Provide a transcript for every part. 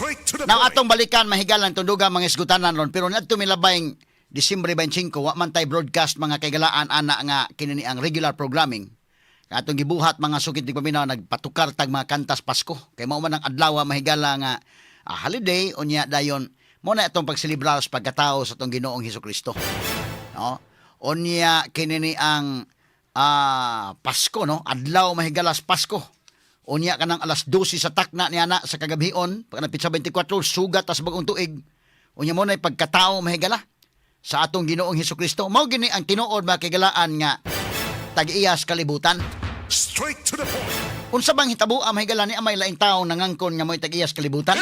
Straight to the Now point. Atong balikan, mahigalan, tunduga mga isgutanan ron, pero nadto milabayng Disyembre 25 wa man tay broadcast, mga kaigalaan, ana nga kini ni ang regular programming. Atong gibuhat, mga sukit di paminaw, nagpatukar tag mga kantas Pasko kay mao man ang adlaw, mahigala, nga holiday. Unya dayon mo na atong pagselebrar sa pagkatao sa atong Ginoong Hesukristo, no? Unya kini ni ang Pasko, no? Adlaw, mahigala, sa Pasko. Unya kanang alas 12 sa takna niya na sa kagabhion, pag napit sa 24, sugat tas bagong tuig. Unya mo na pagkatao, mahigala, sa atong Ginoong Hesukristo. Mao gini ang tinuod, mga kaigalaan, nga tag-iyas kalibutan. Straight to the point. Unsa bang hitabo, mahigala, ni amay laing tawo nangangkon nga mo'y tag-iyas kalibutan?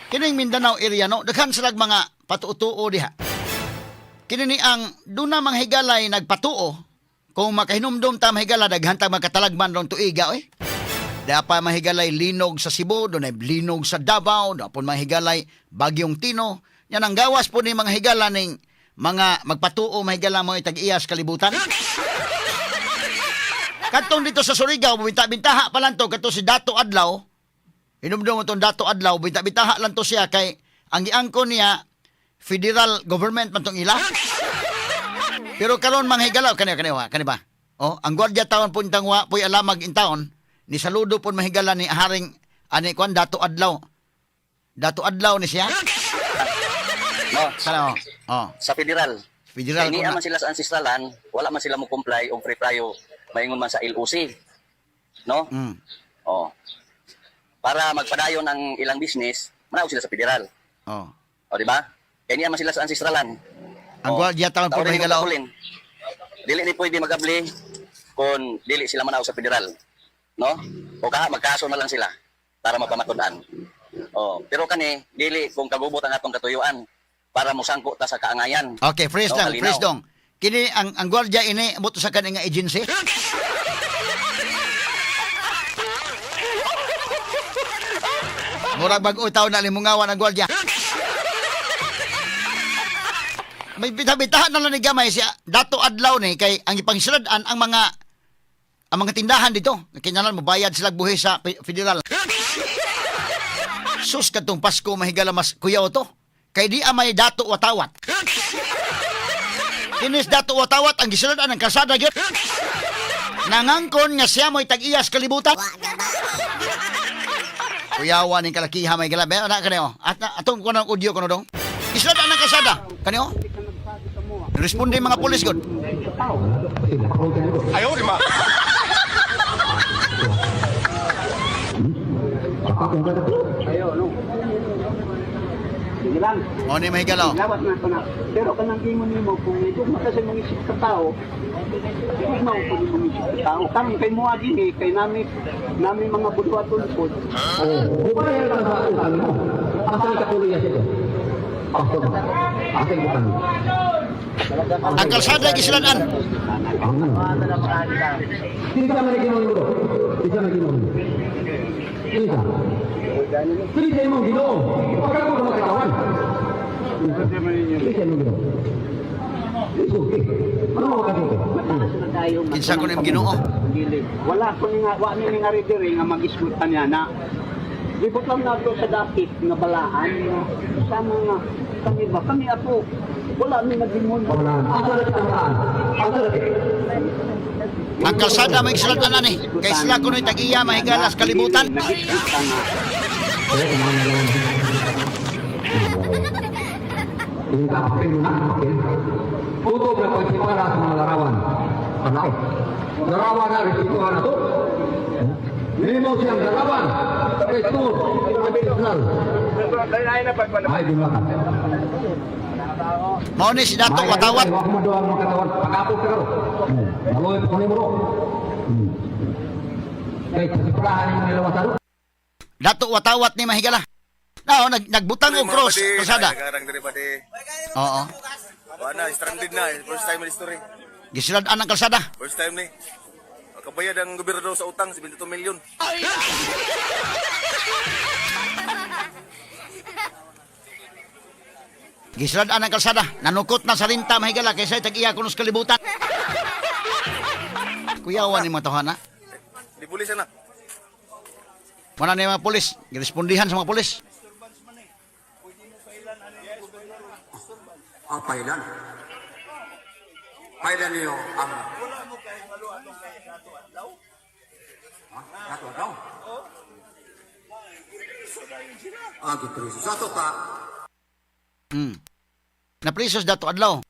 Kining Mindanao area, no, daghan silag mga patuo-tuo diha. Kini ni ang duna mga higalay nagpatuo. Kung makahinumdum ta, mahigala, daghan ta mga katalagman ron tuiga oy. Da pa, mahigalay, linog sa Cebu, dunay linog sa Davao, da pon mahigalay Bagyong Tino. Yan ang gawas po ni mga higala ning mga magpatuo, mahigala, mo tag-iyas kalibutan. Katong dito sa Surigao, binta-bintaha pa lang to, kato si Dato Adlaw. Hinumdum mo tong Dato Adlaw, binta-bintaha lang to siya kay ang giangkon niya federal government man tong ila. Pero karon, mga higala, kani kani wa, kani ba? Oh, ang gwardiya taon po intang wa poy alamag in taon, ni saludo po, mahigala, ni Haring ani kwan Dato Adlaw. Dato Adlaw ni siya. No, Kana oh. Oh, sa federal. Federal Kay ko niya na. man sila sa ancestralan, wala man sila mo comply og free prayo maingon man sa LOC. No? Oh. Para magpadayon ang ilang business, manaog sila sa federal. O, di ba? Kay niya man sila sa ancestralan. Ang gwardiya taon po Tao rin mahigala. yung kapulin. Dili ni pwede magabli kung dili sila manaog sa federal. No? O kaha magkaso na lang sila para mapamatud-an. Oh, pero kani dili kung kagubot ang atong katuyuan para mosangko ta sa kaangayan. Okay, freeze No, lang, kalinaw. freeze dong. Kini ang gwardiya ini mo to sa kani nga agency. Murag bag-o taon na limungawan ang gwardiya. May bita-bitahan na lang ni gamay siya. Dato Adlaw ni kay ang ipangsilad-an ang mga tindahan dito. Kinahanglan mo bayad sila buhi sa federal. Sus, kadtong Pasko, mahigala, mas kuyaw to. Kay di amay Dato Watawat. Kinis Dato Watawat ang gisulad ang kalsada gyud. Nangangkon nga siya mo'y tag-iyas kalibutan. Kuyawa ning kalakiha, may gala. Na kanyo. At atong kuno ang audio kuno dong. Gisulad ang kalsada. Kanyo. Responde mga pulis gud. Ayaw, di ma. Ayo, no. Sige lang. O ni may galaw. Lawat na ito na. Pero kanang ingon nimo kung igugma ka sa imong isip ka tao, igugma ko imong isip ka tao. Kami kay mo dinhi kay nami mga budwaton pod. Oh, bukan yang sa utang mo. Asa ka tuloy ito? Pastor mo. Asa yung utang mo? Ang kalsada gisiladan. Hindi ka man Ginoo mo. Hindi ka man Ginoo. Hindi ka. Hindi sa imong Ginoo. Pagka ko makatawan. Hindi sa imong Ginoo. It's okay. Ano mo makasuti? Kinsa ko ning Ginoo? Dili. Wala ko ni nga wa ni nga diri nga mag-isgutan niya na. Libot lang nato sa dapit nga balaan nga sa mga kami ba kami ato wala mi naglingon. Wala. Asa na kita maan? Asa na kita? Ang kalsada may gisiladan ani. Kay sila kuno'y tag-iya, mahigalas, kalibutan. Nag-isgutan na. Oo, kumain na lang. Yung kapapil mo na, kapapil. Tutob na pagsipara sa mga larawan. Panao. Larawan na, respetuhan na to. Nimo siyang larawan. Kay tungod, personal. Ay, binulakan. Mao ni si Dato Watawat. Wa ko maduha ang mga katawan. Pagapog ka karo. Maloy pa ko nimo ro. Kay pasiparahan yung nilawasan. Dato Watawat ni, mahigala. Nao nagbutang og cross kalsada. Nagarang diri ba di? Oo. Wala na, stranded na. First time in history. Gisilad-an ang kalsada. First time ni. Makabayad ang gobyerno sa utang, 72 million. Gisilad-an ang kalsada. Nanukot na sa rinta, mahigala, kaysa tag-iya kunos kalibutan. Kuyawan ni mga tawhana. Di pulis na. Muna na yung mga polis, girespondihan sa mga polis. Ah, pailan. Pailan niyo ang... Wala mo kahit malo atong kay Dato Adlaw? Ha? Dato Adlaw? Oo. Ah, gipriso. Sa ato pa, Naprisos Dato Adlaw.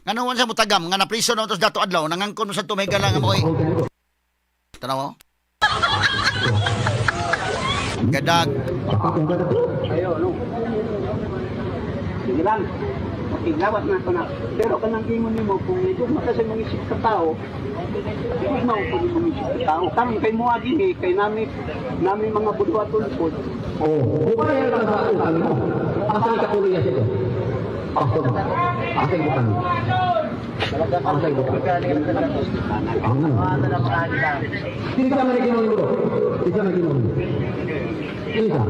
Ngano man sa mutagam nga napriso na to sa Dato Adlaw, nangangkon mo sa tumigala nga moy. Tanaw mo? Gadag. Ayo, no. Sige lang. Makiglawat na ako na. Pero kanang ingon nimo kung ito kasi mong isip ka tao, di mo ko mong isip ka tao. Kami kay mo agi kay nami nami mga buduaton pod. Oh, bukayan ka sa utang mo. Asa ka tuloy siya ito? Pastor mo. Asa yung utang mo? Asa yung utang? Ang Kinsa man ang Ginoo mo? Kinsa man ang Ginoo mo? Kinsa?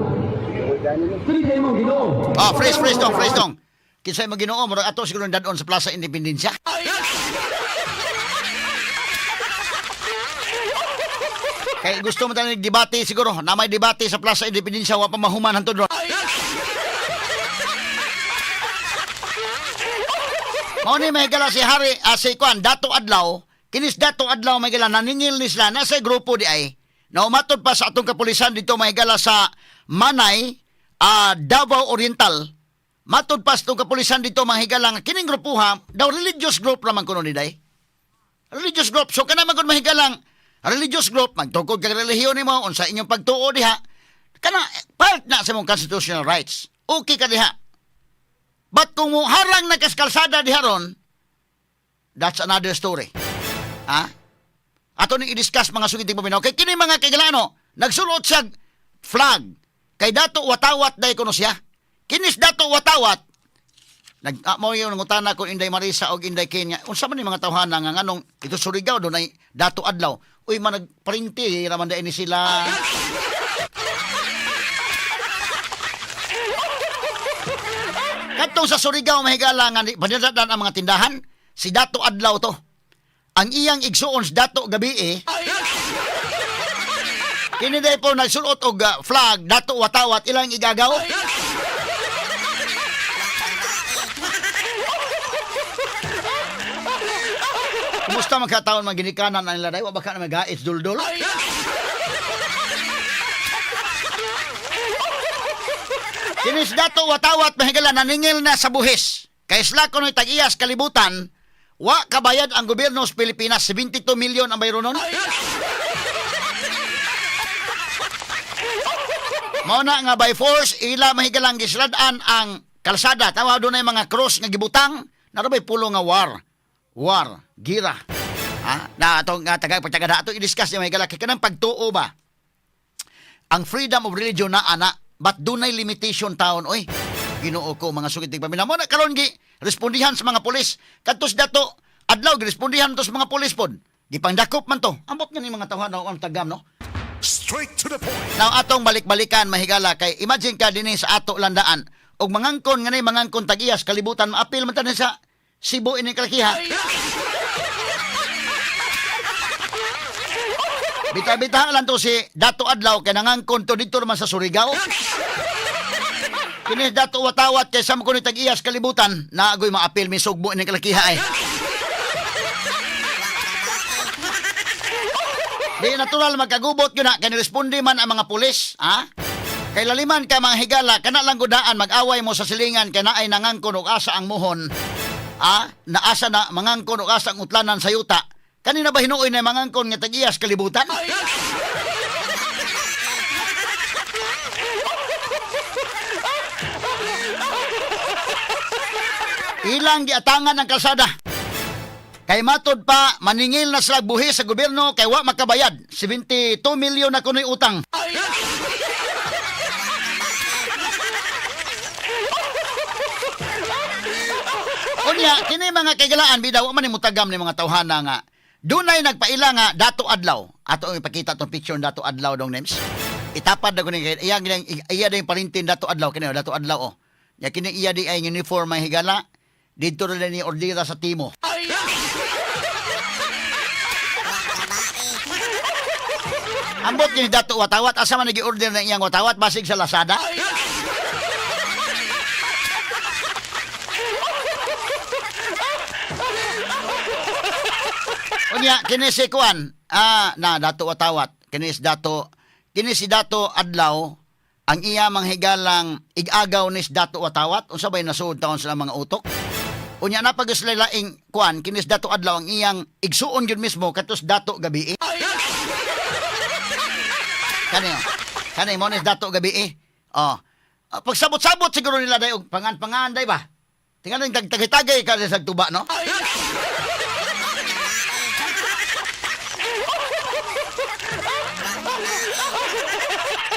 Kinsa imong Ginoo? Ah, fresh, fresh dong, fresh dong. Kinsa imong Ginoo, murag ato siguro dadon sa Plaza Independencia. Kay gusto mo tayo debate siguro, na may debate sa Plaza Independencia wa pa mahuman hantod ron. Mao ni may gala si Hari ah, si Kwan Dato Adlaw, kinis Dato Adlaw may gala naningil ni sila nasa grupo di ay. Na umatod pa sa atong kapulisan dito may gala sa Manay, Davao Oriental. Matod pa sa atong kapulisan dito mga higala nga kining grupuha daw religious group raman kuno ni day. Religious group. So kana man gud mahigalang religious group magtukod kag relihiyon nimo unsa inyong pagtuo diha. Kana part na sa imong constitutional rights. Okay ka diha. But kung mo harang na kaskalsada diha ron, that's another story. Ha? Ato ning i-discuss mga sugiting paminaw. Kay kini mga kaigalano, nagsulot siya flag. Kay Dato Watawat day kuno siya. Kinis Dato Watawat, nag mo yung nangutana ko Inday Marisa og Inday Kenya. Unsa man ni mga tawhana nga nganong ito Surigao dunay Dato Adlaw. Uy man nagprinti ra man ni sila. Kadtong sa Surigao mahigala nga paniradan ang mga tindahan, si Dato Adlaw to. Ang iyang igsuon si Dato Gabi eh. Kini day po nagsulot og flag Dato Watawat ilang igagaw. Kumusta man kataon mga ginikanan ang nila day? Wa ba ka na magait duldul? Kinis Dato Watawat mahigala naningil na sa buhis. Kay sila kuno'y tag-iyas kalibutan, wa kabayad ang gobyerno sa Pilipinas 72 milyon ang bayro nun. Mao na nga by force ila mahigalang gislad-an ang kalsada. Tawa doon ay mga cross nga gibutang. Narabay pulo nga war. War, gira. Ha? Na atong nga tagay pagtagada ato i-discuss niya mahigala kay kanang pagtuo ba? Ang freedom of religion na ana, but dunay limitation taon oy. Ginoo ko mga sugit paminaw mo na karon gi respondihan sa mga pulis. Kadtos dato adlaw girespondihan to sa mga pulis pod. Gipangdakop man to. Ambot nga ni mga tawhan ang tagam no. Straight to the point. Now atong balik-balikan mahigala kay imagine ka dinhi sa ato landaan og mangangkon nga nay mangangkon tag-iyas kalibutan maapil man tanin sa Cebu ini kalakiha. Bita-bita lang to si Dato Adlaw kay nangangkon to didto naman sa Surigao. Kini Dato Watawat kay sa mo kuno tag-iyas kalibutan naagoy maapil mi sugbo ini kalakiha ay. Di natural magkagubot yun na, kay niresponde man ang mga pulis, ha? Kay laliman ka mga higala, kana lang gudaan, mag-away mo sa silingan, kay naay nangangkon og asa ang muhon, ha? Naasa na mangangkon og asa ang utlanan sa yuta. Kanina ba hinuoy na mangangkon nga tag-iyas kalibutan? Ilang giatangan ang kalsada. Kay matod pa, maningil na sila buhi sa gobyerno kay wa makabayad. 72 milyon na kuno'y utang. Unya, kini mga kaigalaan, bida, wa man ni mutagam ni mga tawhana nga. Dunay nagpaila nga Dato Adlaw. Ato ang ipakita tong picture ng Dato Adlaw dong names. Itapad na ko ni iya iya din parintin Dato Adlaw kini Dato Adlaw oh. Ya kini iya di ay uniform may higala. Didto rin ni ordira sa timo. Ambot kini Dato Watawat, asa man nagi-order na iyang watawat basig sa Lazada? Unya kini si Kuan, na Dato Watawat, kini si Dato, kini si Dato Adlaw, ang iya manghigalang igagaw ni si Dato Watawat, unsa bay nasuod taon sila mga utok? Unya na pag sila laing kuan kini si Dato Adlaw ang iyang igsuon gyud mismo katos Dato Gabii. Kani oh. Kani mo ni Dato Gabii. Oh. Ah, pagsabot-sabot siguro nila day og pangan-pangan day ba? Tingnan ning tagtagay ka sa tuba no?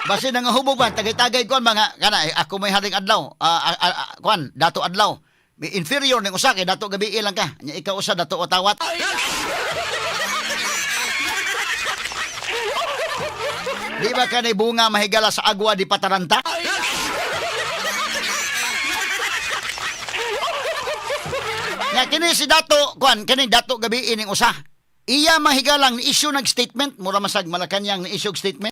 Basi nangahubog ba tagay-tagay kuan mga kana eh, ako may haring adlaw. Kuan Dato Adlaw. May inferior ning usa kay Dato Gabii lang ka. Nya ikaw usa Dato Watawat. Di ba kanay bunga mahigala sa agwa di pataranta? Nga kini si Dato, kuan kini Dato Gabii ning usa. Iya mahigalang ni issue nag statement, mura masag Malacañang ni issue og statement.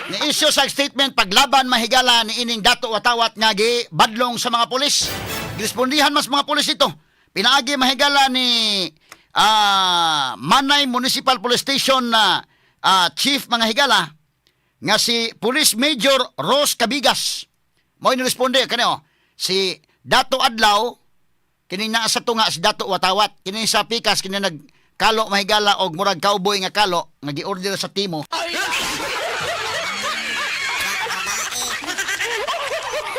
Ni issue sa statement paglaban mahigala ni ining Dato Watawat nga gi badlong sa mga pulis. Girespondihan mas mga pulis ito. Pinaagi mahigala ni Manay Municipal Police Station na chief mga higala nga si Police Major Rose Cabigas. Mo ni responde kani oh, si Dato Adlaw kini naa sa tunga si Dato Watawat kini sa pikas kini nagkalo mahigala og murag cowboy nga kalo nga gi-order sa Timo.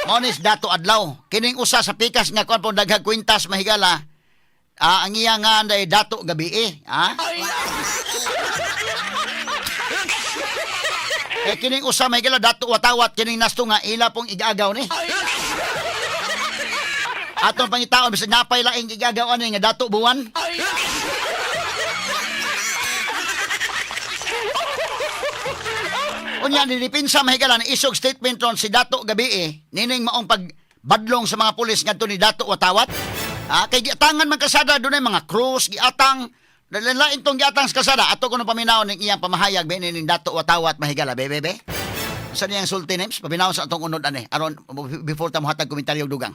Mao ni si Dato Adlaw. Kining usa sa pikas nga kuan po daghang kwintas mahigala. Ang iya nga anday Dato Gabii, ha? Eh kining usa mahigala Dato Watawat kining nasto nga ila pong igagaw ni. Atong pangitaon bisag napay laing igagaw ani nga Dato Buwan. Unya nilipinsa mahigala ni isog statement ron si Dato Gabii nining maong pagbadlong sa mga pulis ngadto ni Dato Watawat. Kay giatangan man kasada dunay mga krus giatang lain tong giatang sa kasada ato kuno paminaw ning iyang pamahayag be ning Dato Watawat mahigala be be be. Sa niyang sulti names paminaw sa atong unod ani aron before ta mohatag komentaryo og dugang.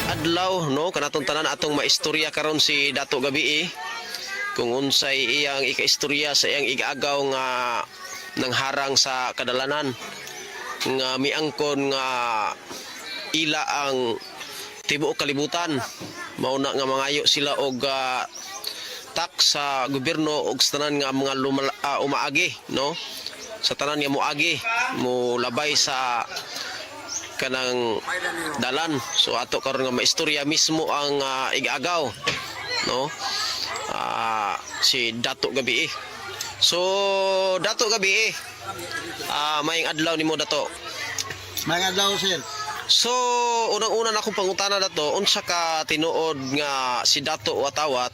Adlaw no kanatong tanan atong maistorya karon si Dato Gabii kung unsay iyang ikaistorya sa iyang igaagaw nga nangharang sa kadalanan nga miangkon nga ila ang tibuok kalibutan mao na nga mangayo sila og tax sa gobyerno og sa tanan nga mga umaagi no sa tanan nga moagi mo labay sa kanang dalan. So ato karon nga maistorya mismo ang igagaw no si Dato Gabii. So Dato Gabii, maayong adlaw nimo Dato. Mga adlaw, sir. So unang-una na akong pangutana Dato, unsa ka tinuod nga si Dato Watawat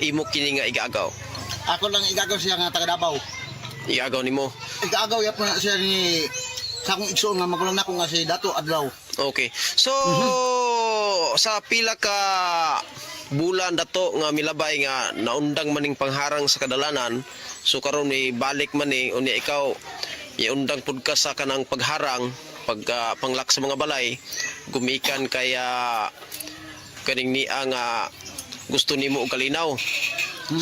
imo kini nga igagaw? Ako lang igagaw siya nga taga Davao. Igagaw nimo. Igagaw yap na siya ni sa akong igsoon nga magulang nako nga si Dato Adlaw. Okay. So sa pila ka bulan Dato nga milabay nga naundang maning pangharang sa kadalanan, so karon ni balik man ni unya ikaw iundang pud ka sa kanang pagharang pag panglak sa mga balay gumikan kaya kaning niya nga gusto nimo og kalinaw.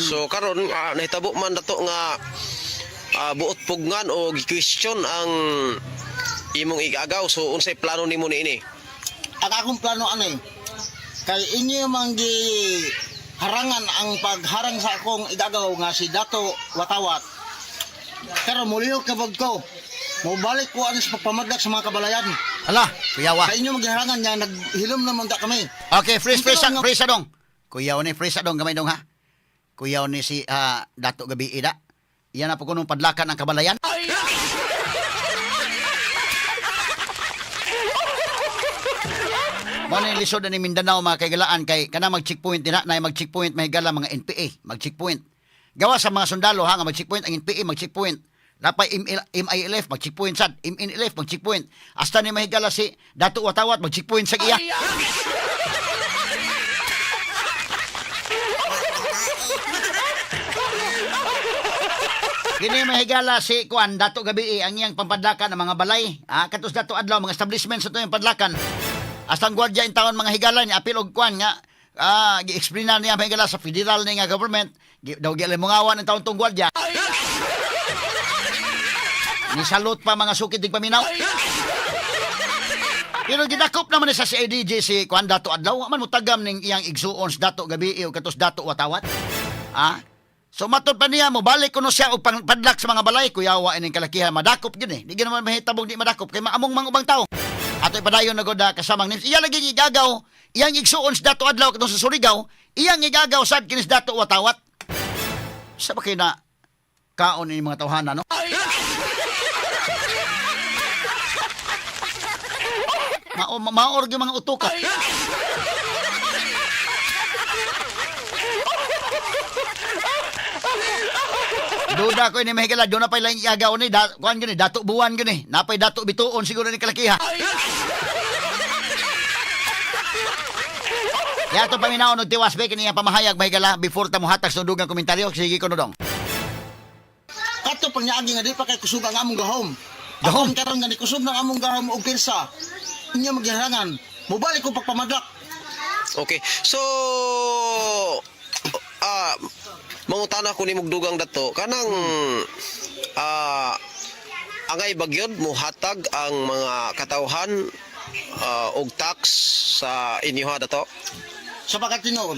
So karon nahitabo man Dato nga buot pugngan o gi-question ang imong igagaw. So unsay plano nimo niini? Ang akong plano ani kay inyo man gi harangan ang pagharang sa akong igagaw nga si Dato Watawat. Pero mulihok kabog ko. Mubalik ko ani sa pagpamadlak sa mga kabalayan. Hala, kuyawa. Kay inyo magiharangan nga naghilom naman ta kami. Okay, freeze freeze freeze dong. Kuyaw ni freeze dong gamay dong ha. Kuyaw ni si Dato Gabii da. Iyan na po kunong padlakan ang kabalayan. Mao ni lisod na ni Mindanao mga kaigalaan kay kana mag-checkpoint dinha na mag-checkpoint mahigala mga NPA, mag-checkpoint. Gawa sa mga sundalo ha nga mag-checkpoint ang NPA mag-checkpoint. Napay MILF mag-checkpoint sad, MNLF mag-checkpoint. Hasta ni mahigala si Dato Watawat mag-checkpoint sa iya. Kini mahigala si Kuan Dato Gabii ang iyang pampadlakan ng mga balay. Ah, katos Dato Adlaw mga establishment sa tuyong padlakan. Hasta ang gwardiya in taon mga higala ni apil og kuan nga gi-explain na niya mahigala sa federal ni nga government. Gi, daw gialimungawan ang taon tong gwardiya. Ni salute pa mga sukit dig paminaw. Pero gidakop naman ni sa CIDG si Kuan Dato Adlaw. Wa man mo tagam ning iyang igsuon sa Dato Gabii o katos Dato Watawat. Ah? So matod pa niya mo balik kuno siya og padlak sa mga balay, kuyawa ining kalakihan madakop gyud eh. Di gyud naman mahitabong di madakop kay maamong mga ubang tao. Ato ipadayon na gud kasamang nims. Iya lagi igagaw, iyang igsuon sa Dato Adlaw katong sa Surigao, iyang igagaw sad kinis Dato Watawat. Sa ba kay na kaon ini mga tawhana, no? Mao maor gyud mga utoka. Duda ko ini mahigala, doon na pa'y lang iagaw ni, da, kuan yun eh, Dato Buwan yun eh. Napay Dato Bituon siguro ni kalakiha. Kaya ito paminaon og tiwas, be, kini ang pamahayag mahigala before ta mohatag sa dugang komentaryo. Sige ko dong. Kato pang niagi nga di pa kay kusog ang among gahom. Gahom? Apan karon nga ni kusog ng among gahom og pirsa. Inyo magiharangan. Mubalik ko pagpamadlak. Okay. So mangutana ko nimog dugang dato kanang angay bagyod muhatag ang mga katawhan og tax sa inyo ha dato. Sa pagkatinuod,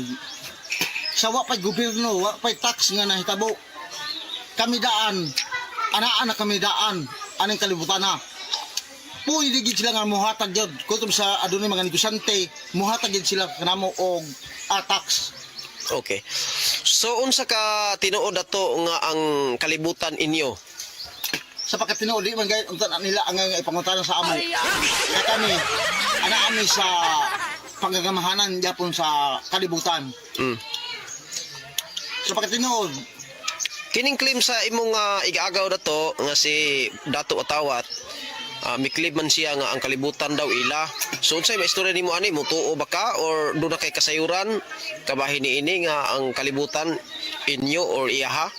sa wa pa'y gobyerno, wa pa'y tax nga nahitabo. Kami daan, anaa na kami daan, aning kalibutan na. Pwede gid sila nga muhatag gyud kutob sa adunay mga negosyante, muhatag gid sila kanamo og tax. Okay. So unsa ka tinuod dato nga ang kalibutan inyo? Sa pagkatinuod, di man gayud unta na nila ang nga ipangutana sa amo. Kaya kami, ana ami sa panggagamahanan gyapon sa kalibutan. Sa pagkatinuod, Kining claim sa imong igaagaw dato nga si Dato Atawat, miklib man siya nga ang kalibutan daw ila. So unsay maistorya nimo ani, mutuo ba ka or doon na kay kasayuran kabahin niini nga ang kalibutan inyo or iyaha?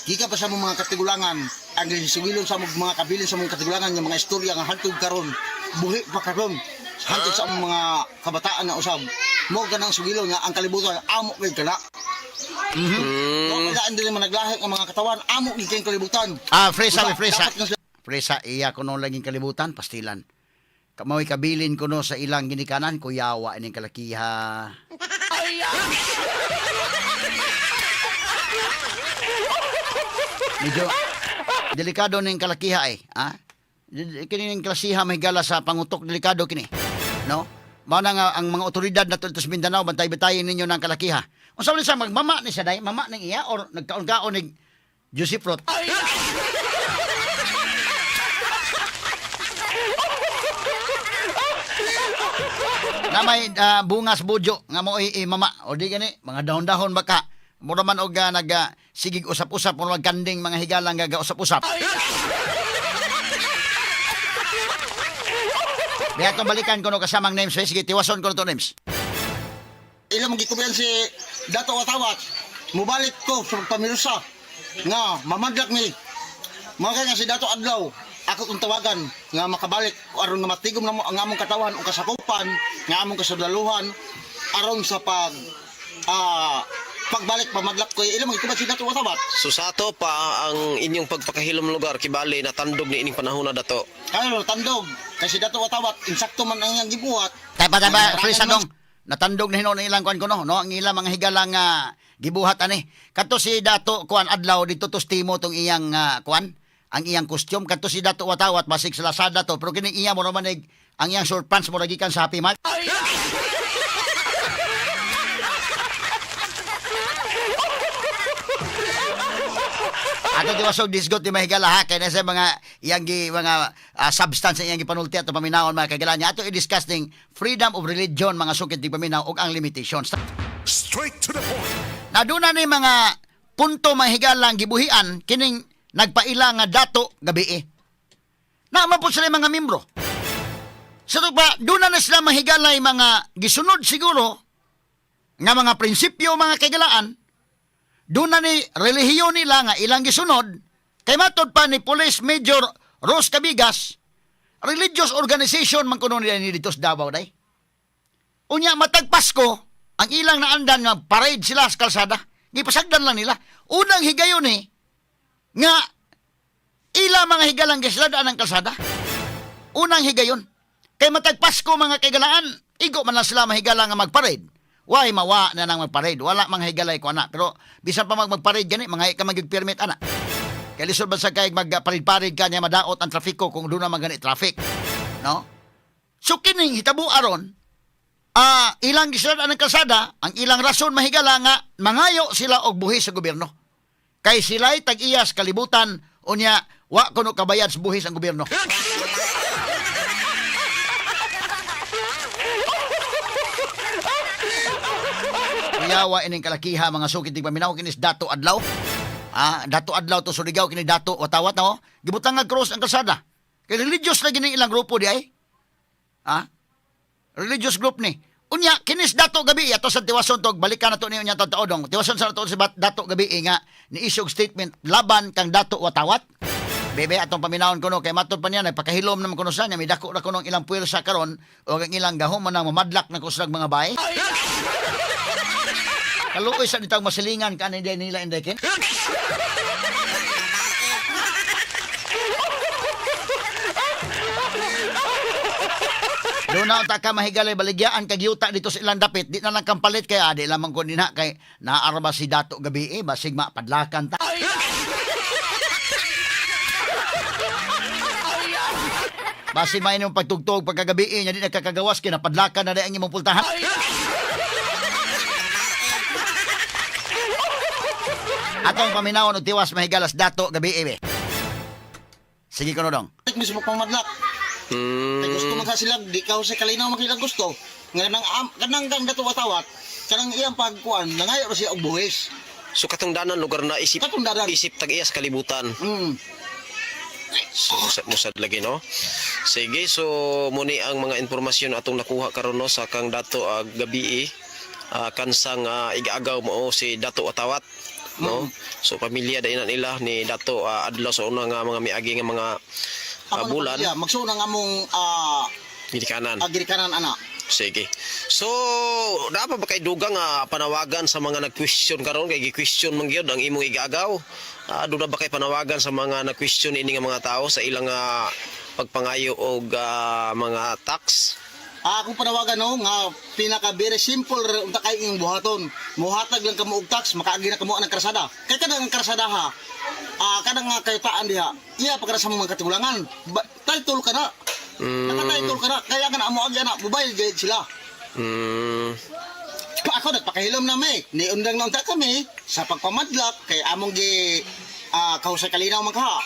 Gikan pa sa among mga katigulangan, ang gisuwilon sa among mga kabilin sa among katigulangan nga mga istorya nga hantod karon, buhi pa karon, hantod sa among mga kabataan na usab. Mo ganang sugilon nga ang kalibutan amo kay kana. Mm. Wa dili man naglahi ang mga katawan, amo gid kay kalibutan. Ah, fresa, Usa, fresa. dapat nga sila- Fresa, iya ko no laging kalibutan, pastilan. Kamao'y kabilin ko no sa ilang ginikanan, kuyawa ining kalakiha. Medyo delikado ning kalakiha eh. Ha? Kini ning klasiha may gala sa pangutok, delikado kini. No? Mao na nga ang mga otoridad na dito sa Mindanao bantay-bantayin ninyo ng kalakiha. Unsa man siya magmama ni siya day, mama ning iya or nagkaon-kaon ning juicy fruit. Na may bungas budyo nga mo mama o di gani mga dahon-dahon baka mura man og nag sigig usap-usap mura kanding mga higalang nga usap-usap. Diha itong balikan ko no kasamang names. Eh. Sige, tiwason ko no to names. Ilang magikubian si Dato Watawat, mubalik ko sa pagpamirsa nga mamadlak ni. Mga nga si Dato Adlaw, ako kong tawagan nga makabalik aron nga matigom namo ang among katawan o kasakupan nga among kasundaluhan aron sa pag pagbalik pamadlak ko ilang magikubian si Dato Watawat. So sa ato pa ang inyong pagpakahilom lugar kibali natandog ni ining panahon na dato. Karon tandog kay si Dato Watawat insakto man ang iyang gibuhat. Tapa, tapa, Maraming Fresa man dong. Natandog na hinuon ang ilang kuan ko no, no? Ang ilang mga higalang gibuhat ani. Kadto si Dato kuan Adlaw dito to Timo tong iyang kuan, ang iyang costume kadto si Dato Watawat basig sa Lazada to, pero kining iya mo naman ang iyang short pants mo gikan sa Happy Mart. Ato tiwasog disgot ni mahigala ha kay na sa mga iyang gi, mga substance na iyang gipanulti ato paminawon mga kagala niya. Ato i-discuss ning freedom of religion mga sukit di paminaw ug ang limitations. Straight to the point. Na doon na ni mga punto mahigalang gibuhian kining nagpaila nga Dato Gabii. Naman po sila yung mga membro. Sa ito pa, doon na sila mahigalay mga gisunod siguro nga mga prinsipyo mga kagalaan. Doon na ni relihiyon nila nga ilang gisunod. Kay matod pa ni Police Major Rose Cabigas, religious organization man kuno nila ni dito sa Davao day. Unya matag Pasko, ang ilang naandan nga parade sila sa kalsada. Gipasagdan lang nila. Unang higayon eh, nga ila mga higalang gisladaan ang kalsada. Unang higayon. Kay matag Pasko mga kaigalaan, igo man lang sila mahigala nga magparade. Why mawa na nang magparade? Wala mga higalay ko ana. Pero bisan pa magparade gani, mga ka magyug permit ana. Kay lisod ba sa kay magparid-parid ka niya madaot ang trafiko kung doon naman gani traffic. No? So kining hitabo aron, ilang gisladaan ang kalsada, ang ilang rason mahigala nga mangayo sila og buhis sa gobyerno. Kay sila'y tag-iyas kalibutan unya wa kuno kabayad sa buhis ang gobyerno. Kuyawa ining kalakiha mga sukit tig paminaw kinis Dato Adlaw. Ah, Dato Adlaw to Surigao kini Dato Watawat na oh. Gibutang nga cross ang kalsada. Kay religious lagi ning ilang grupo di ay. Ah? Religious group ni. Unya kinis Dato Gabi ato sa tiwason tog balikan nato ni unya taodong. Tiwason sa nato si Dato Gabi nga ni issue og statement laban kang Dato Watawat. Bebe atong paminawon kuno kay matod pa niya nagpakahilom naman kuno sa niya may dako ra kuno ang ilang puwersa karon o ang ilang gahom man ang mamadlak na kusog mga bae. Kaluoy sa nitang masilingan ka ni nila inday ken. Doon na unta ka mahigalay baligyaan kag yuta dito sa ilang dapit di na lang kampalit kay adi lamang ko dinha kay naaraba si Dato gabi eh basig mapadlakan ta. Basin may imong pagtugtog pagkagabi eh, nya di nagkakagawas kay napadlakan na di ang imong pultahan. Atong paminawon og tiwas mahigalas Dato gabi eh. Be. Sige kuno dong. Mismo pangmadlak. Kay gusto man sa sila, di ka sa kalinaw man sila gusto. Nga nang kanang kang Dato Watawat, kanang iyang pagkuan, nangayo ra siya og buhis. So katungdanan lugar na isip Katungdanan. isip tag-iyas kalibutan. So, musad lagi no. Sige, so muni ang mga impormasyon atong nakuha karon no sa kang Dato Gabii kansang igaagaw mao si Dato Watawat no. So pamilya dai na nila ni Dato adlaw sa una nga mga miagi nga mga Amo na bulan pamilya, magsuon ang among ginikanan. agirikanan ana. Sige. So, dapat ba kay dugang panawagan sa mga nag-question karon kay gi-question man gyud ang imong igaagaw? Doon na ba kay panawagan sa mga nag-question ini nga mga tao sa ilang pagpangayo og mga tax? Akong panawagan no nga pinaka very simple ra unta kay inyong buhaton. Muhatag lang kamo og tax, makaagi na kamo ang krasada. Kay kanang ang krasada ha. Kanang nga kayutaan diha. Iya pa sa mga katigulangan. Title ka na. Naka-title ka na. Kaya nga na amo agi ana, mobile gayud sila. Pa ako nagpakahilom na may. Niundang na unta kami sa pagpamadlak kay among gi kahusay kalinaw man kaha.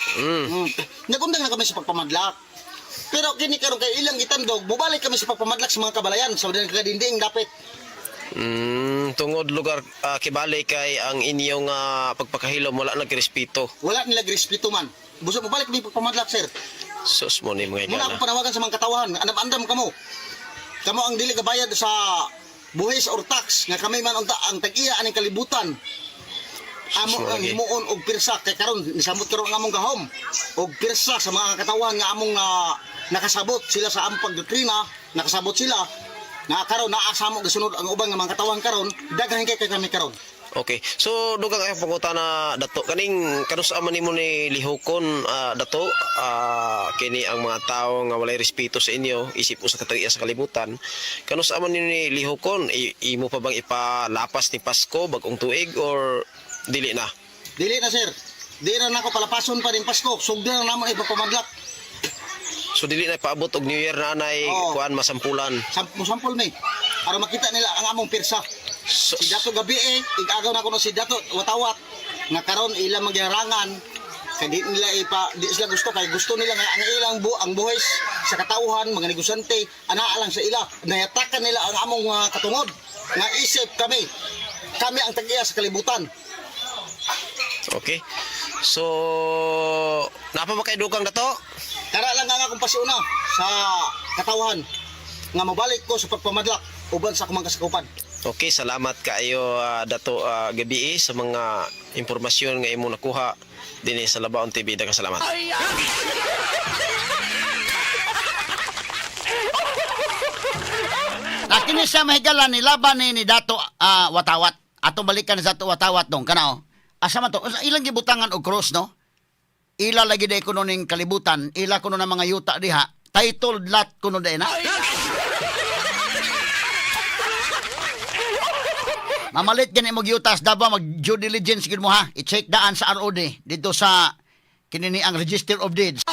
Nagundang na kami sa pagpamadlak. Pero kini karon kay ilang gitandog, bubalik kami sa pagpamadlak sa mga kabalayan sa mga kadinding dapit. Tungod lugar kibali kay ang inyong pagpakahilom wala nagrespeto. Wala nila respeto man. Busa mobalik kami pagpamadlak, sir. Sus mo ni mga Muna igala. akong panawagan sa mga katawahan, andam-andam kamo. Kamo ang dili kabayad sa buhis or tax nga kami man unta ang tag-iya aning kalibutan. Amo Sus, ang lagi. himuon og pirsa kay karon nisamot karon ang among gahom og pirsa sa mga katawan nga among nakasabot sila sa among pagdoktrina, nakasabot sila na karon naa sa amo gisunod ang uban nga mga katawan karon daghan kay kami karon. Okay. So dugang ay pangutana Dato kaning kanus man nimo ni lihokon Dato kini ang mga tawo nga walay respeto sa inyo isip usa ka tag-iya sa kalibutan kanus man nimo ni lihokon imo pa bang ipalapas ni Pasko bagong tuig or dili na? Dili na sir. Di na nako palapason pa rin Pasko. Sugdan na namo ipapamadlak. So dili na ipaabot og New Year na anay Oo. kuan masampulan. Sampol ni. Aron makita nila ang among pirsa. So, Si Dato gabi eh, igagaw na ko no si Dato Watawat nga karon ilang magiharangan kay di nila ipa di sila gusto kay gusto nila nga ang ilang ang buhis sa katawhan mga negosyante anaa lang sa ila nayatakan nila ang among mga katungod nga isip kami kami ang tag-iya sa kalibutan. Okay. So napa ba kay dugang Dato? Kara lang nga akong pasiuna sa katawhan nga mobalik ko sa pagpamadlak uban sa akong mga kasakupan. Okay, salamat kaayo Dato Gabii sa mga impormasyon nga imong nakuha dinhi sa Labaon TV. Daghang salamat. Na kini siya mahigala ni laban ni Dato Watawat. Atong balikan ni Dato Watawat dong kana oh. Asa man to? Ilang gibutangan og cross, no? Ila lagi day kuno ning kalibutan, ila kuno ng mga yuta diha. Title lot kuno day na. Mamalit gani mo yutas daba mag due diligence gid mo ha. I-check daan sa ROD dito sa kinini ang Register of Deeds.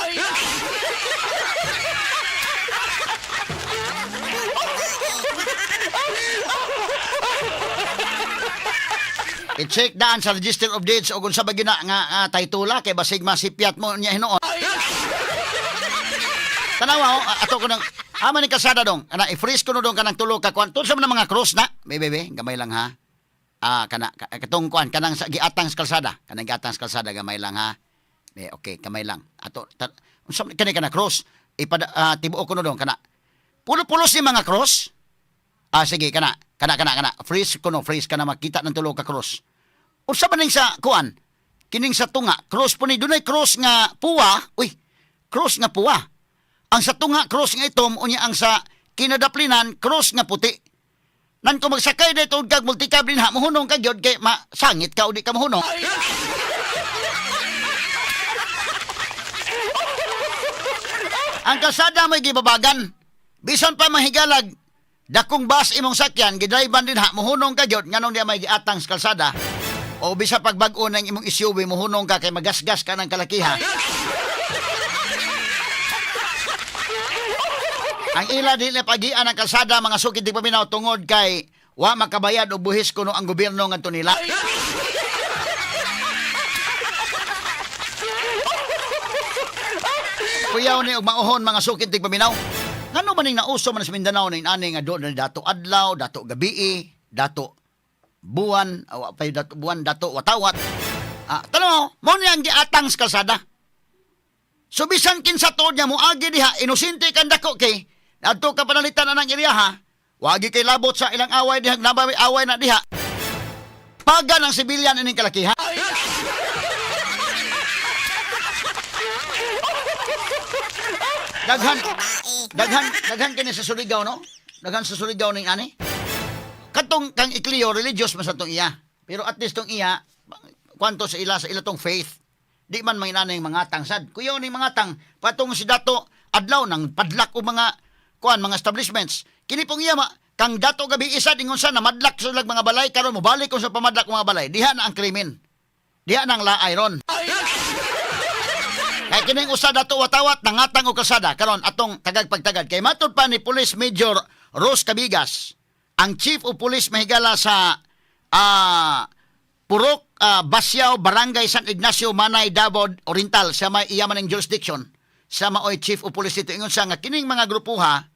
I-check daan sa Register of Deeds o kung sa bagina nga titula kay basig masipyat mo niya hinuon. Tanawa oh, ato ko nang ama ni kalsada dong. Ana i-freeze ko no dong kanang tulo ka kuan. Sa mga cross na. Bebe, bebe, gamay lang ha. Kana katong kuan kanang sa giatang sa kalsada. Kanang giatang sa kalsada gamay lang ha. Be, okay, gamay lang. Ato unsa man kani kana cross? Ipada tibuok ko no dong kana. Pulo-pulos ni mga cross. Sige kana. Kana kana kana. Freeze ko no, freeze kana makita ng tulo ka cross. Unsa man ning sa kuan? Kining sa tunga, cross po ni dunay cross nga puwa. Uy, cross nga puwa. Ang sa tunga cross nga itom unya ang sa kinadaplinan cross nga puti. Nan kung magsakay dito kag multicab din ha, muhunong ka gyud kay masangit ka o di ka muhunong. Ang kalsada may gibabagan. Bisan pa mahigalag, dakong bus imong sakyan, gidriban din ha, muhunong ka gyud nganong di may giatang sa kalsada. O bisa pagbag-o ng imong SUV, muhunong ka kay magasgas ka ng kalakiha. Ang ila di na pagian ang kalsada mga sukid di paminaw tungod kay wa makabayad og buhis kuno ang gobyerno ngadto nila. Kuyaw ni og mauhon mga sukid di paminaw. Ngano man ning nauso man sa Mindanao ning ani nga doon Dato Adlaw, Dato Gabii, Dato Buwan, awa pa Dato Buwan, Dato Watawat. Tanaw, mo ni ang giatang sa kalsada. So bisan kinsa tuod niya moagi diha, inosente kan dako kay adto ka panalitan anang area ha. Wagi kay labot sa ilang away diha, nabay away na diha. Paga ng sibilyan ining kalakiha. Daghan daghan daghan kini sa Surigao, no? Daghan sa Surigao ning ani. Katong kang Ecleo religious man sa tong iya. Pero at least tong iya kwanto sa ila tong faith. Di man manginanay mga tang sad. Kuyaw ning mga tang patong si Dato Adlaw nang padlak og mga kuan mga establishments. Kini pong iya ma, kang Dato gabi isa dingon sa namadlak sa lag mga balay karon mobalik kung sa pamadlak mga balay. Diha na ang krimen. Diha na ang laay ron. Kay kining usa Dato Watawat nangatang og kalsada karon atong tagag pagtagad kay matud pa ni Police Major Rose Cabigas, ang Chief of Police mahigala sa Purok Basyao, Barangay San Ignacio, Manay, Davao Oriental, sa may iya man ang jurisdiction. Sa maoy Chief of Police dito ingon siya nga kining mga grupuha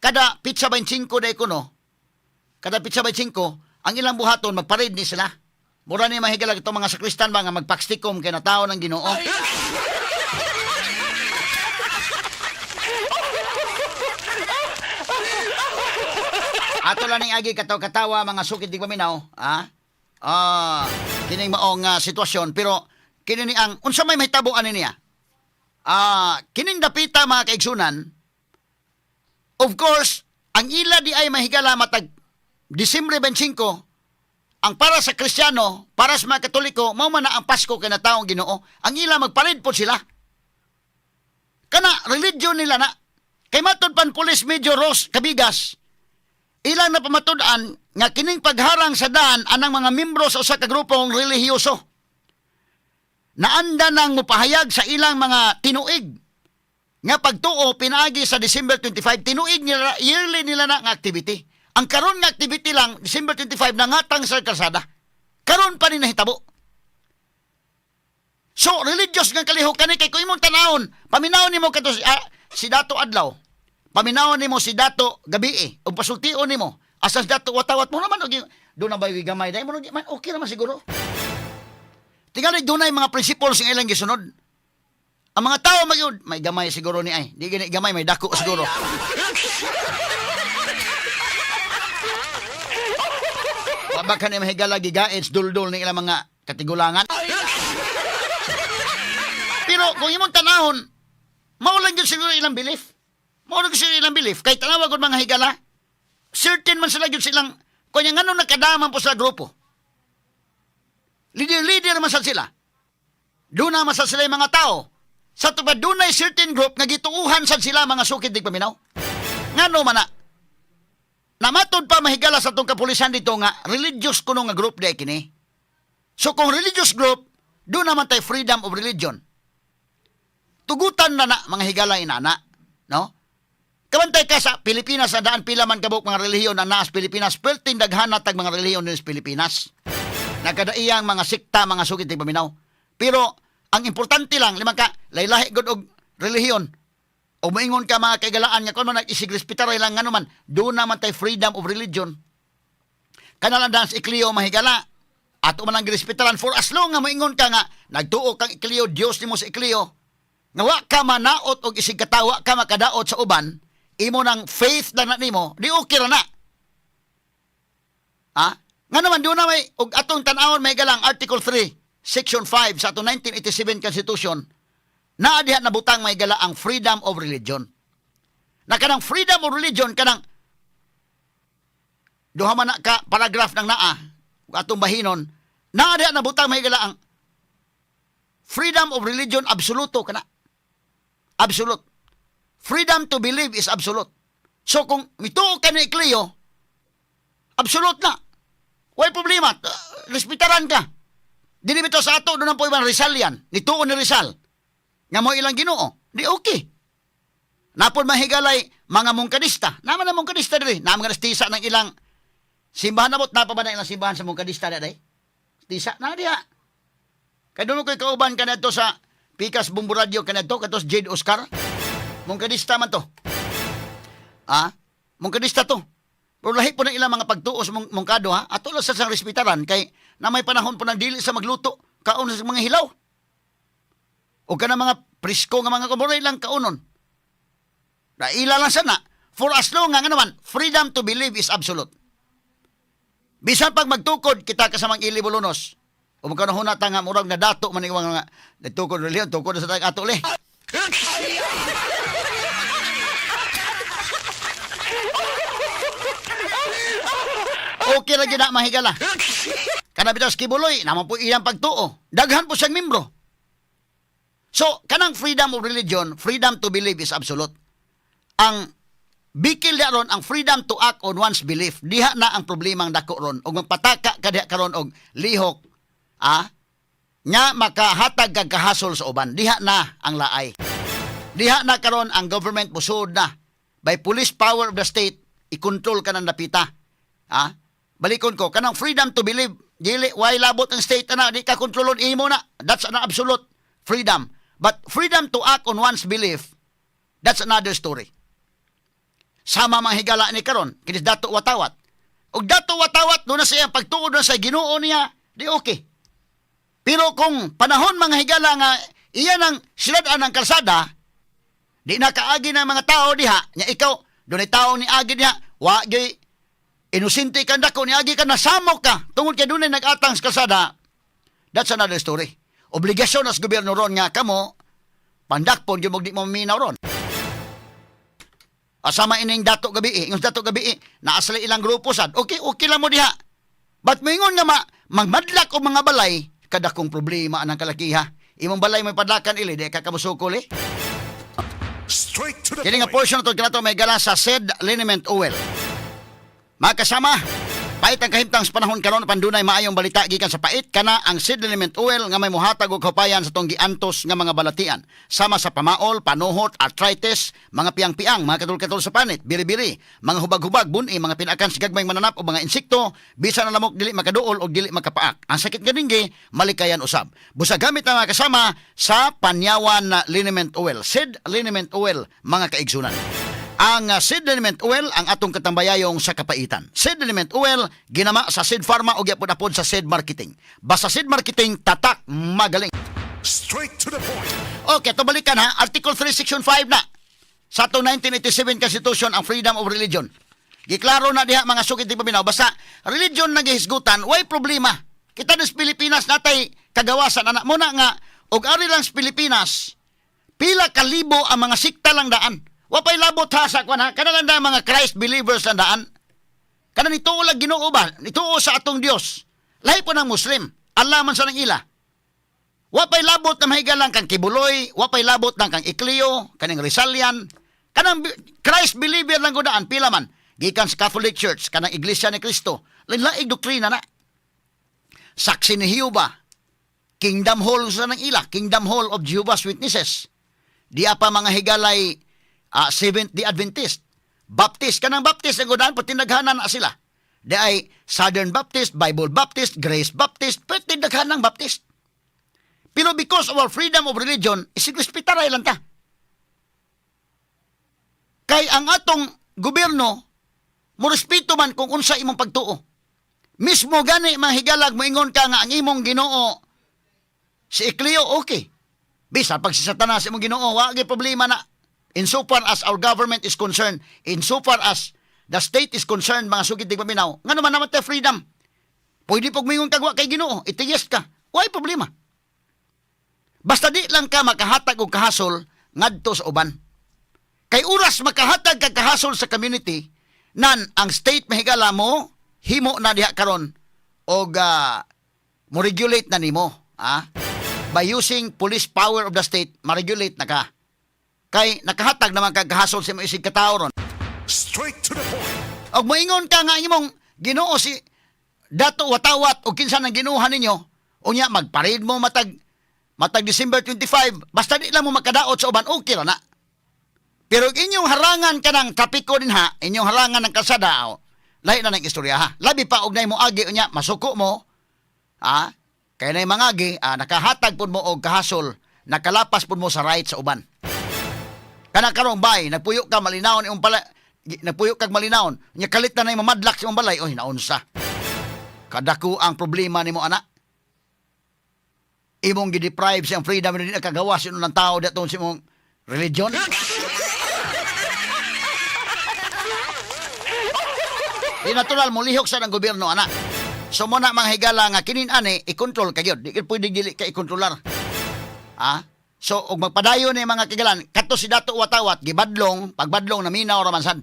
kada pizza 25 day kuno. Kada pizza 25 ang ilang buhaton magparade ni sila. Mura ni mahigala itong mga sakristan ba nga magpakstikom kay natao ng Ginoo. Ato lang ning agi kataw-katawa mga sukid di paminaw, ha? Kining maong sitwasyon pero kini ni ang unsa may mahitabo ani niya? Kining dapita mga kaigsunan. Of course, ang ila di ay mahigala matag Disyembre 25 ang para sa Kristiyano, para sa mga Katoliko, mao man na ang Pasko kay nataong Ginoo. Ang ila magparid po sila. Kana religion nila na. Kay matud pan Police Major Ross Cabigas, ilang napamatud-an nga kining pagharang sa daan anang mga membro sa usa ka grupong relihiyoso. Naanda nang mupahayag sa ilang mga tinuig nga pagtuo pinaagi sa December 25, tinuig nila yearly nila na nga activity. Ang karon nga activity lang December 25 nangatang sa kalsada. Karon pa ni nahitabo. So religious nga kalihok kani kay kung imong tanawon, paminawon nimo kadto si Dato Adlaw. Paminawon nimo si Dato Gabii ug pasultion nimo asa si Dato Watawat mo naman og doon na ba yung gamay dai mo man okay naman siguro. Tingali dunay mga principles nga ilang gisunod. Ang mga tao magyud may gamay siguro ni ay. Di gani gamay may dako siguro. Wa ba kani mahigala gigaits duldul ni ilang mga katigulangan? kung imong tanahon, mao lang gyud siguro ilang belief. Mao lang gyud siguro ilang belief. Kay tanawa gud, mga higala, certain man sila gyud silang, kunya ngano nakadaman po sa grupo. Leader-leader man sad sila. Doon na man sad sila yung mga tao. Sa tupad dunay certain group nga gituuhan sad sila, mga sukid tigpaminaw. Ngano man na? Namatod pa, mahigala, sa atong kapulisan dito nga religious kuno nga group di kini. So kung religious group, doon naman tay freedom of religion. Tugutan na na, mga higala, inana, no? Kabantay ka sa Pilipinas, ang daan pila man kabuk mga relihiyon ang naas Pilipinas, perting daghan na tag mga relihiyon din sa Pilipinas. Nagkadaiyang mga sikta, mga sukit paminaw. Pero ang importante lang, limang ka, laylahi gud og relihiyon. O moingon ka, mga kaigalaan, nga kung man nag-isig respetar lang ngano man, doon naman tay freedom of religion. Kanalang dance ikliyo, mahigala. Ato man ang girespetaran for as long nga moingon ka nga nagtuo kang ikliyo, Dios nimo sa ikliyo. Nga wa ka manaot og isig katawa ka makadaot sa uban, imo nang faith lang na nimo, di okay ra na. Ha? Nga naman doon na may og atong tan-awon may galang Article 3, Section 5 sa atong 1987 Constitution, naa diha nabutang may gala ang freedom of religion. Na kanang freedom of religion, kanang duha man na ka paragraph ng naa atong bahinon, naa diha nabutang may gala ang freedom of religion, absoluto kana. Absolute. Freedom to believe is absolute. So kung mituo ka ni Ecleo, absolute na. Way problema. Respetaran ka. Dili bitaw sa ato, doon ang po ibang Rizalian. Nituo ni Rizal nga mo ilang Ginoo. Di okay. Napon mahigalay mga Mongkadista. Naman ang Mongkadista diri. Na mga tisa ng ilang simbahan na napa ba na ilang simbahan sa Mongkadista diri? Tisa na diha. Kay doon ko'y kauban ka na sa Pikas Bumbu Radio kanadto katos Jade Oscar. Mongkadista man to. Ah, Mongkadista to. Pero lahi po ng ilang mga pagtuo sa Mongkado ha. Ato lang sa sang respetaran kay na may panahon po ng dili sa magluto kaon sa mga hilaw. O ka na mga presko nga mga kumoray lang kaunon. Na ila lang sana. For as long nga naman, freedom to believe is absolute. Bisan pag magtukod kita kasamang Ili Bolonos, o magkano ta nga murag na dato man iwang nga nagtukod relihiyon, tukod na sa tag ato le. Okay ra gyud na, mahigala. Kana bitaw sa Kibuloy, naman po iyang pagtuo. Daghan po siyang membro. So, kanang freedom of religion, freedom to believe is absolute. Ang bikil diha ron ang freedom to act on one's belief. Diha na ang problemang dako ron. Og magpataka ka diha karon og lihok, nga makahatag kag kahasol sa uban. Diha na ang laay. Diha na karon ang government musud na. By police power of the state, i-control ka ng napita. Ah? Balikon ko, kanang freedom to believe, dili, why labot ang state ana, di ka kontrolon imo na. That's an absolute freedom. But freedom to act on one's belief, that's another story. Sama mga higala ni karon, kinis Dato Watawat. Og Dato Watawat, doon na siya, pagtuod na sa Ginoo niya, di okay. Pero kung panahon, mga higala, nga iyan ang siladaan ng kalsada, di nakaagi ng mga tao diha, nya ikaw, doon ay tao ni agi diha, wa gyud inosente kan dako ni agi ka, nasamok ka tungod kay dunay nag-atang sa kalsada, that's another story. Obligasyon as gobyerno ron nga kamo pandakpon gyud mo, di mo minaw ron. Asama ining Dato Gabi, ingon Dato Gabi, naa sila ilang grupo sad. Okay, okay lang mo diha. But moingon nga magmadlak og mga balay, kadakong problema anang kalakiha. Imong balay may padlakan ili, di ka kamusukol eh. Straight to the Kini nga point. portion to kinato may gala sa Sed Liniment Oil. Mga kasama, pait ang kahimtang sa panahon karon, pandunay maayong balita gikan sa pait kana ang Seed Liniment Oil nga may mohatag og kahupayan sa tong giantos nga mga balatian sama sa pamaol, panuhot, arthritis, mga piang-piang, mga katul-katul sa panit, biri-biri, mga hubag-hubag, buni, mga pinakan sa gagmayng mananap o mga insekto, bisan ang lamok dili makaduol o dili makapaak. Ang sakit nga dinggi malikayan usab. Busa gamit na, mga kasama, sa Panyawan na Liniment Oil. Seed Liniment Oil, mga kaigsunan. Ang Seed Liniment Oil ang atong katambayayong sa kapaitan. Seed Liniment Oil ginama sa Seed Pharma o gyapon sa Seed Marketing. Basta Seed Marketing, tatak magaling. Straight to the point. Okay, to balikan ha. Article 3, Section 5 na. Sa atong 1987 Constitution, ang freedom of religion. Giklaro na diha, mga sukit di paminaw. Basta religion na gihisgutan, way problema. Kita sa Pilipinas natay kagawasan anak mo na nga og ari lang sa Pilipinas. Pila ka libo ang mga sikta lang daan. Wa pay labot ha sa kwan ha. Kana lang daan mga Christ believers lang daan. Kana nituo lang Ginoo ba? Nituo sa atong Dios. Lahi po ng Muslim. Allah man sa nang ila. Wa pay labot na mahigalang kang Kibuloy, wa pay labot ng kang Ecleo, kaning Rizalian, kanang Christ believer lang gudaan pila man gikan sa Catholic Church, kanang Iglesia ni Cristo. Lain doktrina na. Saksi ni Jehovah, Kingdom Hall sa nang ila, Kingdom Hall of Jehovah's Witnesses. Di pa mga higalay Seventh Day Adventist. Baptist, kanang Baptist ang gudaan, pati naghanan na sila. Di ay Southern Baptist, Bible Baptist, Grace Baptist, pwede daghan ng Baptist. Pero because of our freedom of religion, isigrespetar lang ta. Kay ang atong gobyerno, mo respeto man kung unsa imong pagtuo. Mismo gani mga higalag moingon ka nga ang imong Ginoo si Ecleo, okay. Bisa pag si Satanas imong Ginoo, wa gyud problema na. Insofar as our government is concerned, insofar as the state is concerned, mga sugid di paminaw, ngano man naman tayo freedom. Pwede pag moingon kag wa kay Ginoo, atheist ka, way problema. Basta di lang ka makahatag og kahasol ngadto sa uban. Kay oras makahatag ka kahasol sa community, nan ang state mahigala mo, himo na diha karon og mo regulate na nimo, ah? By using police power of the state, ma-regulate na ka. Kay nakahatag naman kag kahasol sa imong isig katao ron. Straight to the point. Og moingon ka nga imong Ginoo si Dato Watawat o kinsa nang ginuha ninyo, unya magparade mo matag matag December 25, basta di lang mo makadaot sa uban, okay ra na. Pero og inyong harangan kanang trapiko din ha, inyong harangan ng kalsada, oh, lahi na ng istorya ha. Labi pa og nay mo agi unya, masuko mo, ha? Kay nay mangagi, nakahatag pud mo og kahasol, nakalapas pud mo sa right sa uban. Kana karong bay, nagpuyo ka malinawon imong pala, nagpuyo kag malinawon, nya kalit na nay mamadlak sa imong balay, oy naunsa. Kadako ang problema nimo, ana. Imong gi-deprive siyang freedom, di na kagawas sa ng tao datong sa imong religion. Di natural mo lihok sa ng gobyerno, ana. So mo na mga higala nga kinin ani i-control ka gyud. Di gyud pwede dili ka i-kontrolar. Ah? So og magpadayon ni mga kigalan, kadto si Dato Watawat gibadlong, pagbadlong naminaw ra man sad.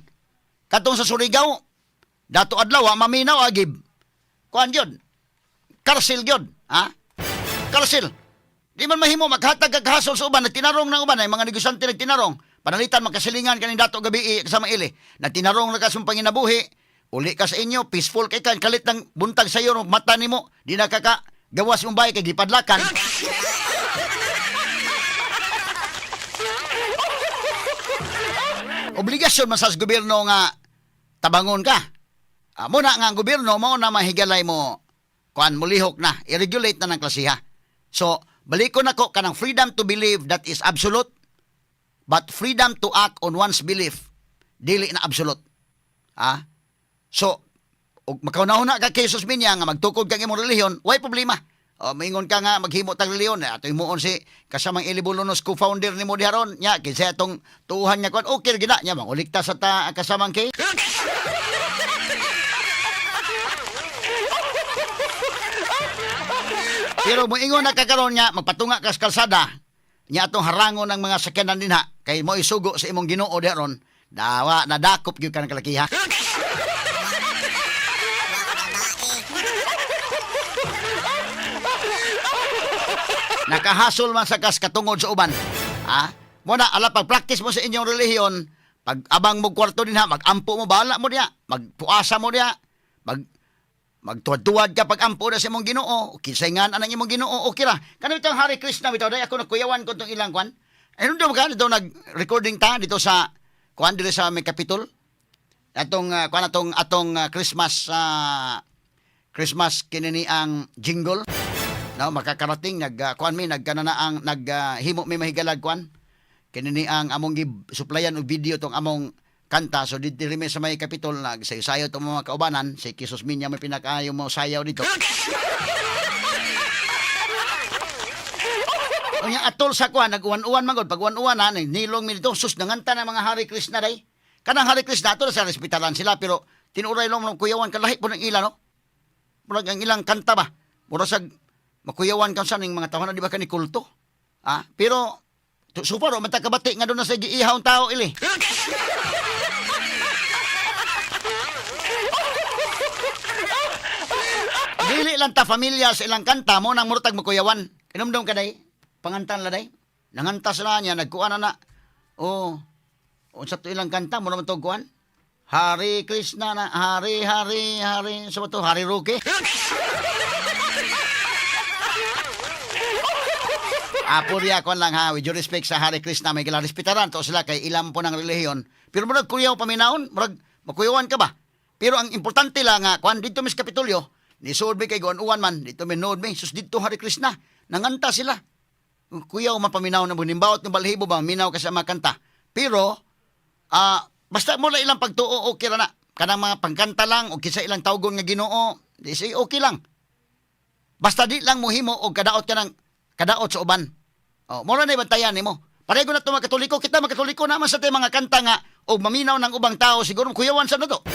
Katong sa Surigao, Dato Adlaw wa maminaw agib. Kuan gyud. Karsil gyud, ha? Karsil. Di man mahimo maghatag kag hasol sa uban, nagtinarong ng uban ay mga negosyante nagtinarong. Panalitan makasilingan kaning Dato gabi kasama ili. Nagtinarong na ka sa panginabuhi. Uli ka sa inyo, peaceful kay kan kalit ng buntag sa iyo mata nimo, di na ka ka gawas imong bahay kay gipadlakan. Obligasyon man sa gobyerno nga tabangon ka. Ah, muna nga ang gobyerno mao na mahigalay mo kuan mulihok na, i-regulate na ng klasiha. So, balikon nako kanang freedom to believe, that is absolute, but freedom to act on one's belief dili na absolute. Ah? So, ug makauna-una ka kay Jesus Minya nga magtukod kang imong relihiyon, way problema. O, maingon ka nga maghimo tag relihiyon, eh, ato himuon si kasamang Eli Bolonos, co-founder nimo diha ron, nya kinsa atong tuuhan niya kuan, okay gina nya mangulikta sa ta kasamang kay. Pero moingon na ka karon nga magpatunga ka sa kalsada, nya atong harangon ng mga sakyanan dinha kay mo isugo sa imong Ginoo diha ron, dawa nadakop gyud ka ng kalakiha. Nakahasol man sa kas katungod sa uban. Ha? Mo na ala pag practice mo sa inyong relihiyon, pag abang mo kwarto dinha, magampo mo, bahala mo diha, magpuasa mo diha, magtuwad-tuwad ka pag ampo na sa imong Ginoo, kinsay nga anang imong Ginoo, okay ra. Kano itong Hare Krishna bitaw day ako nagkuyawan ko tong ilang kwan. Ano daw ka dito nag-recording ta dito sa kwan dito sa may Capitol. Atong kwan atong atong Christmas Christmas kinini ang jingle. No, makakarating nag kuan mi nagkanana ang naghimo mi mahigalad kuan. Kinini ang among gi supplyan og video tong among kanta, so dito rin mi sa may Capitol nagsayo-sayo tong mga kaubanan, si Kisos Minya may pinakaayo mo sayaw dito. Unya atol sa kuan nag-uwan-uwan man gud, pag uwan-uwan na nilong mi dito, sus, nanganta na mga Hare Krishna day. Kanang Hare Krishna ato sa respetaran sila, pero tinuray lang ng kuyawan kalahi po ng ila, no. Murag ang ilang kanta ba? Murag sa makuyawan ka sa ning mga tawo na di ba kani kulto? Ah, pero So far, wa man ta kabati nga doon na sa giihaw ang tao ili. Dili lang ta familiar sa ilang kanta mo nang murtag makuyawan. Kinumdum ka day? Pangantan la day? Nanganta sila niya, nagkuan na na. Oh, unsa to ilang kanta mo naman to kuan? Hare Krishna na, Hare Hare Hare, sa so, to Hare Roke. Apo riya kon lang ha, with due respect sa Hare Krishna, may kailangan respetaran to sila kay ilam po ng relihiyon. Pero murag kuyaw paminahon, murag makuyawan ka ba? Pero ang importante lang nga, kuan dito mis Kapitolyo, ni sulbi kay guan man, dito mi nood mi, sus dito Hare Krishna, nanganta sila. Kuyaw mapaminaw na bunimbawot ng balhibo ba, minaw ka sa mga kanta. Pero, basta mo lang ilang pagtuo, okay ra na. Kanang mga pangkanta lang, o kinsa ilang tawgon nga Ginoo, di say okay lang. Basta di lang mohimo og kadaot ka ng kadaot sa uban. O, mura na ibantayan nimo. Pareho na ito mga Katoliko. Kita mga Katoliko naman sa tayo mga kanta nga og maminaw ng ubang tao siguro kuyawan sa nato.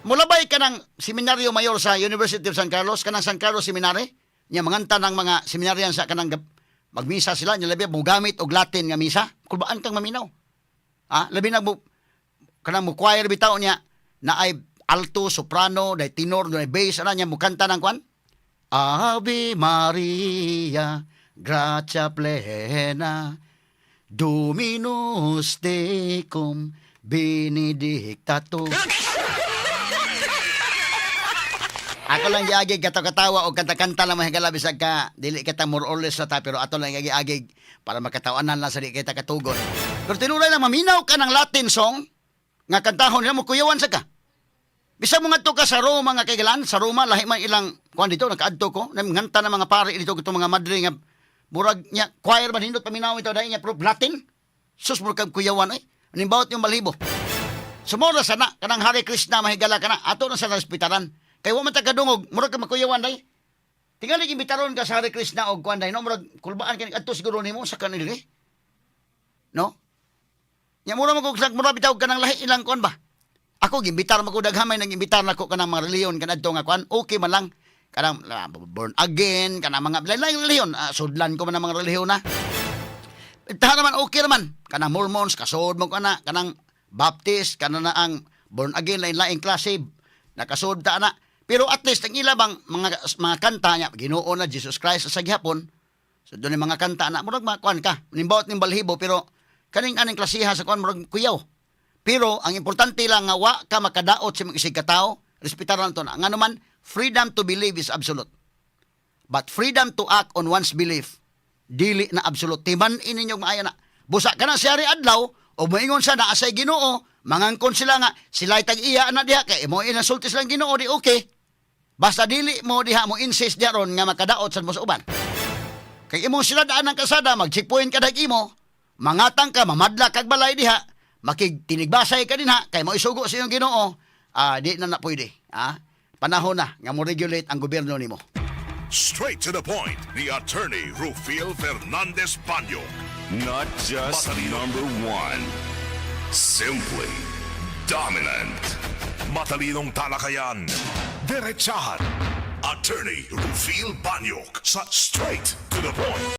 Mulabay ka ng seminaryo mayor sa University of San Carlos, kanang San Carlos Seminary, nya manganta ng mga seminaryan sa kanang magmisa sila, nya labi mogamit og Latin nga misa, kulbaan kang maminaw. Ah, labi na mo kanang mo choir bitaw niya na ay alto, soprano, day tenor, day bass, ana niya mukanta ng kwan. Ave Maria, gratia plena, Dominus tecum, benedicta tu. Ako lang giagig katawa o kanta-kanta lang mga higala bisag ka dili kita more or less na ta pero ato lang giagig para makatawanan lang sa di kita katugon. Pero tinuray lang maminaw ka ng Latin song nga kantahon nila mo kuyawan sa ka. Bisag mo ngadto ka sa Roma nga kailan sa Roma lahi man ilang kuan dito nakaadto ko nganta ng mga pare dito kitong mga madre nga murag nya choir man hindot paminaw ito dahil nya pro Latin. Sus murag kag kuyawan ay. Nimbawot yung balhibo. Sumora sana kanang Hare Krishna mahigala kana ato na sa respetaran. Kay wa man ta kadungog murag ka makuyawan day. Tingali imbitaron ka sa Hare Krishna og kuan day no murag kulbaan kini adto siguro nimo sa kanila eh. No? Nya mura man kog mura bitaw kanang lahi ilang kuan ba? Ako gimbitar man ko daghamay nang imbitar nako kanang mga relihiyon kanadto nga kuan okay man lang kanang born again kanang mga lain relihiyon sudlan ko man ang mga relihiyon na. Taha naman okay naman. Kanang Mormons, kasuod mo kana, kanang Baptist, kana na ang born again lain laing klase, nakasuod ta na. Pero at least ang ila bang mga kanta niya, Ginoo na Jesus Christ sa gihapon. So doon yung mga kanta na murag makuan ka. Nimbawot ning balhibo pero kaning aning klasiha sa kuan murag kuyaw. Pero ang importante lang nga wa ka makadaot sa mga isig katao, respetaran to na. Ngano man, freedom to believe is absolute. But freedom to act on one's belief, dili na absolute. Timan ininyo maayo na. Busa ka na si Ari Adlaw, o moingon sa naa say Ginoo, mangangkon sila nga, sila'y tag-iya na diha, kay mo inasulti silang Ginoo, di okay. Basta dili mo diha mo insist diha ron nga makadaot sa mo sa uban. Kay imo sila daan ng kasada, mag-checkpoint ka dahil imo, mangatang ka, mamadla kag balay diha, makigtinigbasay ka dinha, kay mo isugo sa iyong Ginoo, di na na pwede. Panahon na nga mo regulate ang gobyerno nimo. Straight to the point, the attorney Rufil Fernandez Banyo. Not just number one. Simply dominant. Matalinong talakayan. Diretsahan. Attorney Rufil Banyok sa Straight to the Point.